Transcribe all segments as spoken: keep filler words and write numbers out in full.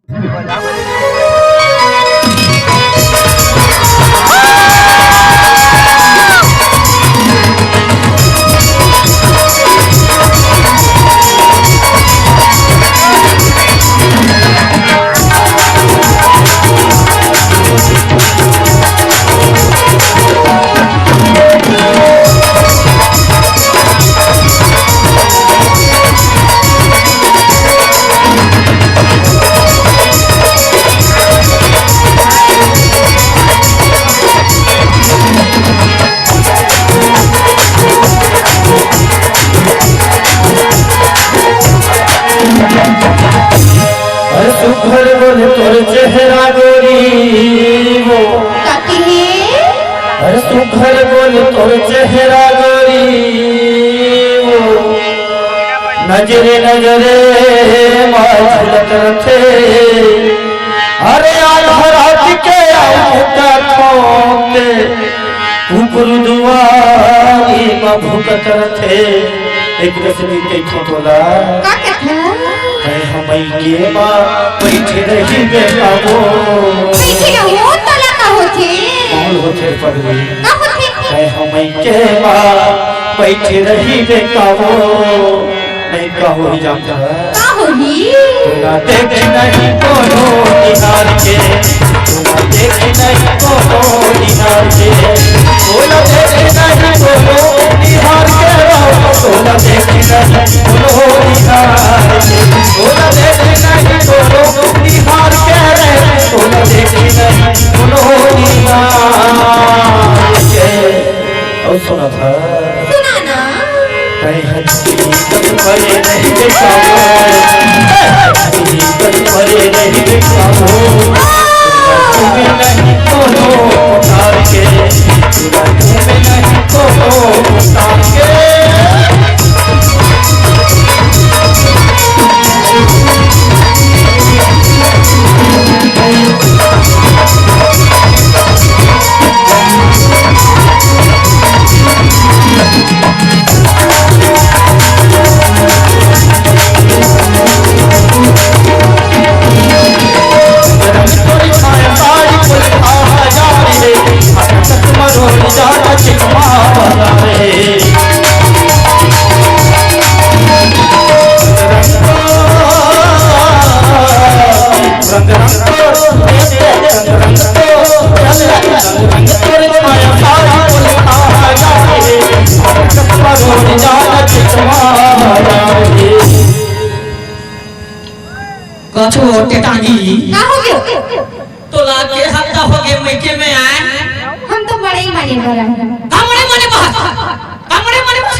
अरे सुघर बोले तोर चेहरा गोरी वो। काकी हे? अरे सुघर बोले तोर चेहरा गोरी वो। नजरे नजरे मा झुलत रथे। अरे आधा रात के आऊ भूका ठोके। कुकुर दुआरी मा भूकत रथे। एक रस नीते ठोठोला। का कथू? मैं हमई के माँ बैठे रही बेकाबू। बैठे रहो, तोला का होथे? कौन होथे पगली? का होथे? मैं हमई के माँ बैठे रही बेकाबू। नहीं का होही जानता? का होही? तोला देख नहीं कोनो निहार के। तोला देख नहीं कोनो निहार के। तोला देख नहीं कोनो निहार के। तोला देख नहीं कोनो निहार के। तोला देख नहीं कोनो निहार के रे। तोला देख नहीं कोनो निहार के। अउ सुना था। सुना ना। कहीं हकीकत भरे नहीं बेचारो। कहीं हकीकत भरे नहीं बेचारो। तुम्हें नहीं कोनो उतार के। तुम्हें नहीं कोनो उतार के। कछु टेटांगी। का हो गयो? तोला के हफ्ता हो गए मइके में आए। हम तो बड़े ही मने भरा। का मने मने बहस? का मने मने बहस?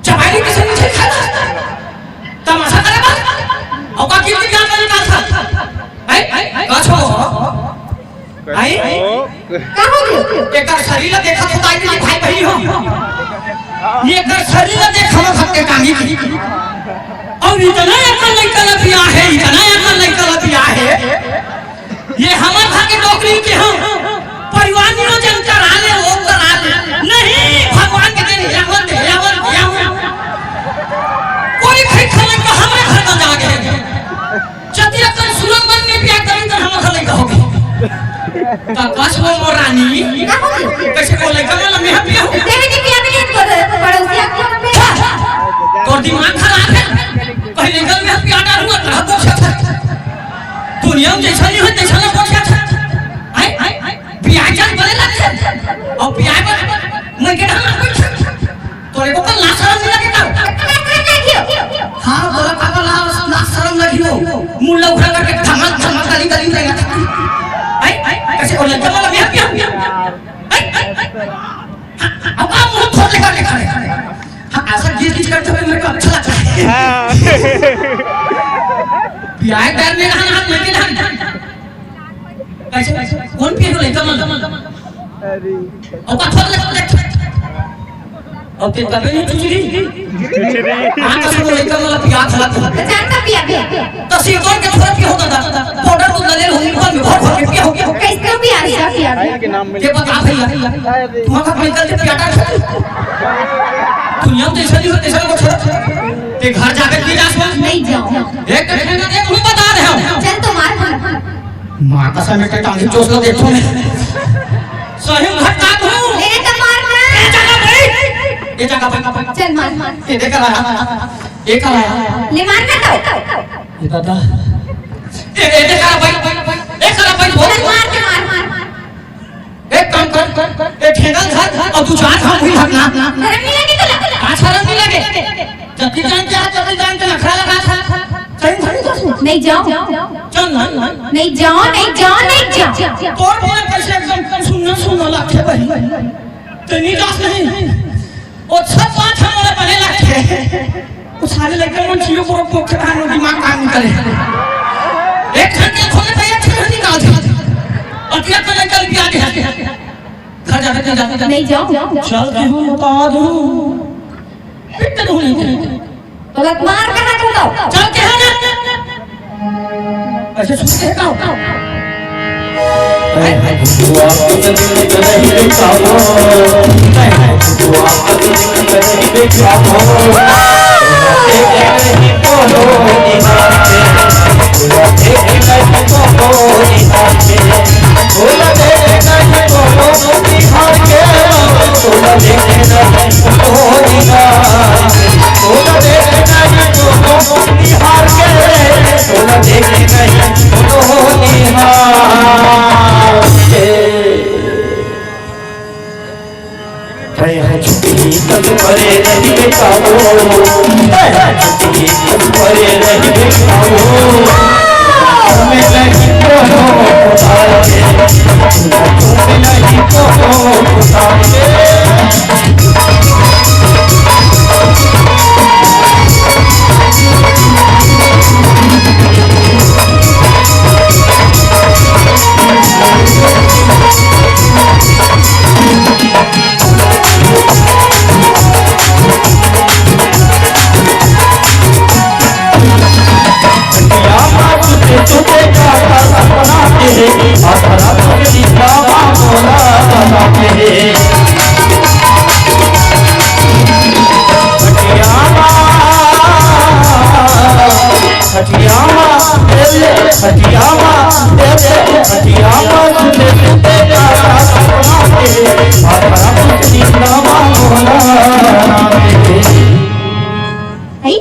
चबारी के संग छेड़ खा। तमाशा करे बा? औ का गिर गिर जान वाली का था? हैं? का छो? आई? का हो गयो? एकर शरीर ला देखत हो, ताई जी, भाई बहिनी हो। ये एकर शरीर ला देख, हम सबके कानी की। अउ इतना एकर लइका ला बियाहे, इतना एकर लइका ला बियाहे। ये हमर घर के डोकरी के हम परिवार नियोजन करा ले, वो करा ले। नहीं, भगवान के दिन यावन, यावन, यावन। कोई खाई खाने का हमरे घर में जाके। जति अकन सुरंग बन में बियाह करी त हमर घर लइका होगे। त कस वो मोर रानी। का हो गयो? कैसे को लइका वाला में बियाह हो? तेरे के बियाह में एक कर पड़ोसी आपको। तोर दिमाग खराब है। कहीं लइका में बियाह डालूंगा त हम तो दुनिया में जैसा नहीं हो, तैसा ना पहुंचा था। आए, आए, आए, ब्याह जान बने लगथे। अउ ब्याह बर मैं के ढंग कोई तोरे को कल लाज शरम नहीं लगे का? हाँ, तोरा का कल लाज, लाज शरम लगी हो। मुंह ला उघड़ा करके धमाल, धमाल गली, गली में रहेगा। आए, आए, कैसे बोले? जब बोला, ब्याह, ब्याह, ब्याह। आए, आए, आए। हाँ, अब आप मुंह खोल के कर ले खड़े। हाँ, ऐसा गिर गिर करते हुए मेरे को अच्छा लगता है। हाँ। ब्याह करने का हाथ लेके ढंग। कैसे? कौन पिए को लेकर मन? अरे। और बात खोल ले, खोल ले। और फिर कभी नहीं चुचरी। चुचरी। हाँ, तो सुनो, लेकर मन पिया खा। जानता पिया, पिया। तो सिर तोड़ के थोड़ा पिया होता था। पाउडर को लगे हो, ऊपर में भर भर के पिया हो गया। कैसे पिया, पिया, पिया? के बता भैया, तुम्हारा भाई कल से प्याटा है। दुनिया में जैसा नहीं हो, तैसा को छोड़। ते घर जाकर की जा सुन। नहीं जाऊँ। एक घंटे में देख, हूँ बता रहे हो। चल तुम्हारे माँ कसम, एक टांगी चोस ला देखो मैं। सही में घटकात हूँ। मेरे तो मार मार। ये जगह भाई। ये जगह भाई। चल मार मार। ये देख रहा। ये कर रहा। ले मार ना तो। ये दादा। ये, ये देख रहा भाई। ये कर रहा भाई। चल मार के मार मार मार। एक काम कर, कर, कर, एक ठेंगा धर, धर, और तू चार घाव भी धरना। शर्म नहीं लगे तुला? का शर्म नहीं लगे? जब भी जान के आ, जब भी जान के नखरा लगा था। सही, सही, सही। नहीं जाओ। चल ना, ना, ना। नहीं जाओ, नहीं जाओ, नहीं जाओ। तोर बोले कैसे एकदम सुनना, सुनना लागथे भाई। तो नहीं जास नहीं। ओ छत पाँच हमारा बने लागथे। ओ सारे लड़के मन जियो बोरो पोखे खानो दिमाग काम नहीं करे। एक घंटे खोले थे, एक घंटे निकाल दे। और तेरा तो लड़का भी आगे है। घर जाते, घर जाते, नहीं जाओ। चल के हम बता दूं। पिट दूं नहीं। तो लत मार के ना तू तो। चल के हम। ऐसे सुनते हैं ना।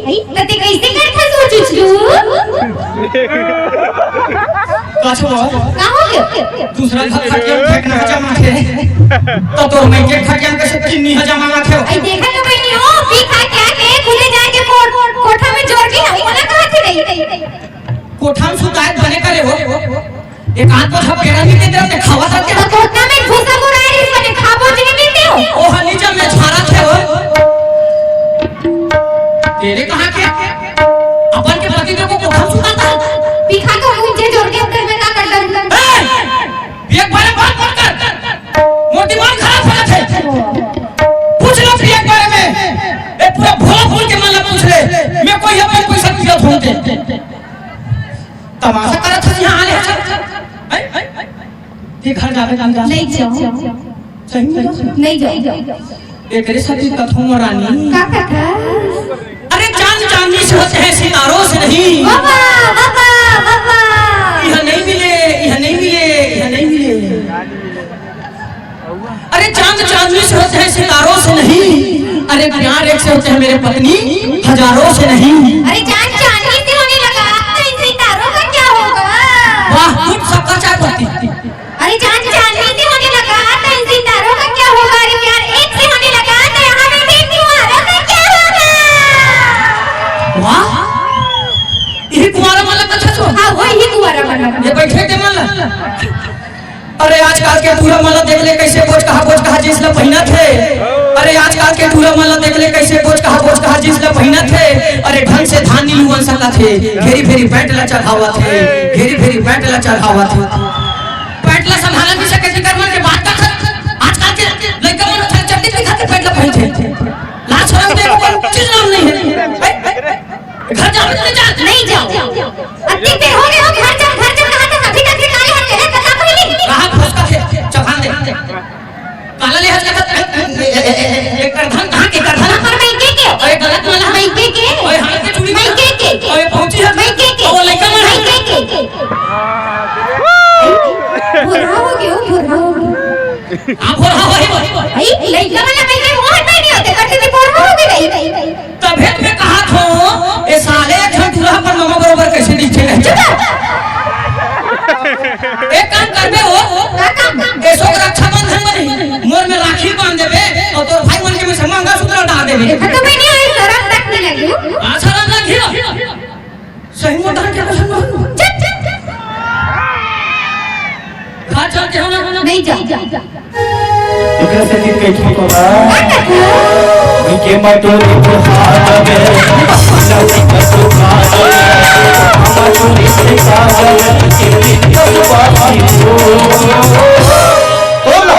है, त ते कइसे करथस ओ चुचलू? का छो? का हो गयो? दूसरा घर खटिया में फेंकना जमा थे। तो तोर मैं के खटिया में कैसे किन्नी ह जमा थे? आई देखा तो बहिनी हो, पी खा के आके खुले जाके कोठ-, कोठा में जोर के हम बोला कहाँ थे नहीं? कोठा में सुताए बने करे हो। एक आध बार हम बेरा नहीं देते रहते, खावा था क्या? तो कोठा में भूसा बुराए रही, बने खाबो जी नहीं देते हो। ओ हनी जब मैं छाड़ा थे हो। तेरे कहाँ के? अपन के पति देव को कोठा में सुताता है? पी खा तो मुझे जोर के अंदर में ना कर दम। ए! एक बार बात मत कर। मोर दिमाग खराब हो जाथे। पूछ लो प्रिया के बारे में। ए, पूरा भोलापुर के मन ला पूछ ले। मैं कोई अपन पैसा पिया होते। तमाशा करत हस यहाँ आने। हैं? हैं? ये घर जाबे काम जा। नहीं जाओ। सही में जा। नहीं जाओ। एकरे साथ ही कथो रानी। का कथा? अरे चांद चांदनी से होते हैं, सितारों से नहीं। बाबा, बाबा, बाबा। यह नहीं मिले, यह नहीं मिले, यह नहीं मिले। अरे चांद चांदनी से होते हैं, सितारों से नहीं। अरे प्यार एक से होते हैं मेरे पत्नी, हजारों से नहीं। अरे चांद चांदनी से होने लगा तो इन सितारों का क्या होगा? वाह, खूब सबका चाय पत्ती। अरे चांद चांदनी से होने लगा तो इन सितारों का क्या होगा? अरे प्यार एक से होने लगा तो यहाँ बैठे कुंवारों का क्या होगा? वाह, यही कुंवारा मन ला कथा छो। हाँ, वही कुंवारा मन ला। ये बैठे के मन ला। अरे आजकल के टूरा मन ला देख ले, कैसे बोझ कहा, बोझ कहा जींस ला पहिनत हे। अरे आजकल के टूरा मन ला देख ले, कैसे बोझ कहा, बोझ कहा जींस ला पहिनत हे। अरे ढंग से धान नी लुवन सकत हे, घेरी भेरी पैंट ला चढ़ावत हे, घेरी भेरी पैंट ला चढ़ावत हे। पैंट ला संभाला भी सके, जेकर मन के बात कर। आजकल के लइका मन चड्डी दिखा के पैंट ला पहिनथे। लाज शरम के ऊपर चीज नाम नहीं है। घर जाओ, नहीं जाओ। नहीं जाओ। अति देर हो गए हो, घर चल, घर चल, कहाँ तक अभी तक से काले हाथ चले, बता पहले। कहाँ फंस का थे? चबान दे। काला ले हज का, ए, ए, ए, ए, ए, करधन, कहाँ के करधन? पर मैं के के? अरे गलत वाला। मैं के के? ओए हाथ के चूड़ी मैं के के? ओए पहुंची है। मैं के के? ओ लइका मन। मैं के के? आप हो, हो, हो, हो। भाई, लइका वाला कहीं वो हट नहीं होते, करते थे, बोर हो गए भाई। तभे तो मैं कहा थो, ए साले, एक झन दूल्हा पर मामा बरोबर कैसे दिखे नहीं? चुप रह। एक काम करबे हो, का काम? ए सो रक्षाबंधन बनी, मोर में राखी बांध देबे, और तोर भाई मन के में से मंगलसूत्र डाल देबे। तो मैं नहीं आई, शरम तक नहीं लगी। आ, शरम लगी। सही में धान के पसंद हो? चुप, चुप, चुप। खा चलते हो ना? नहीं जा। एकरा से दिन के ठीक होगा। उनके मटोरी बुढ़ा जावे, लड़की का सुखा जावे, हम चोरी से खा जावे, कि दिन का सुबह हो। बोलो।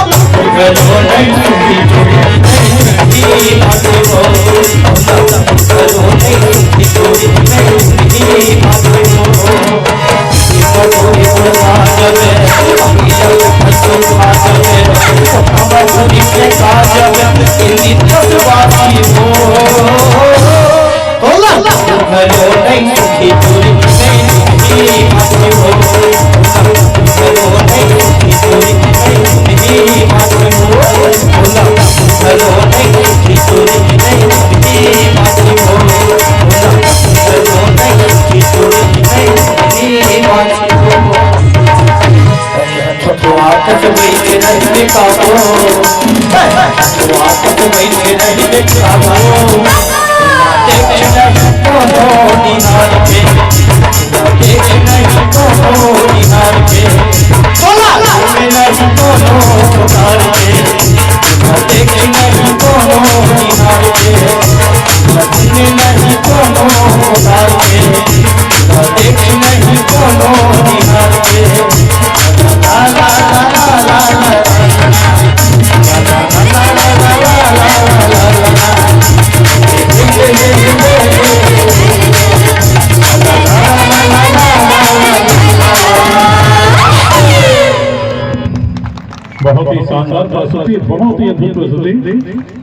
बहुत ही शानदार प्रस्तुति, बहुत ही अद्भुत प्रस्तुति।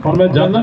और मैं जानना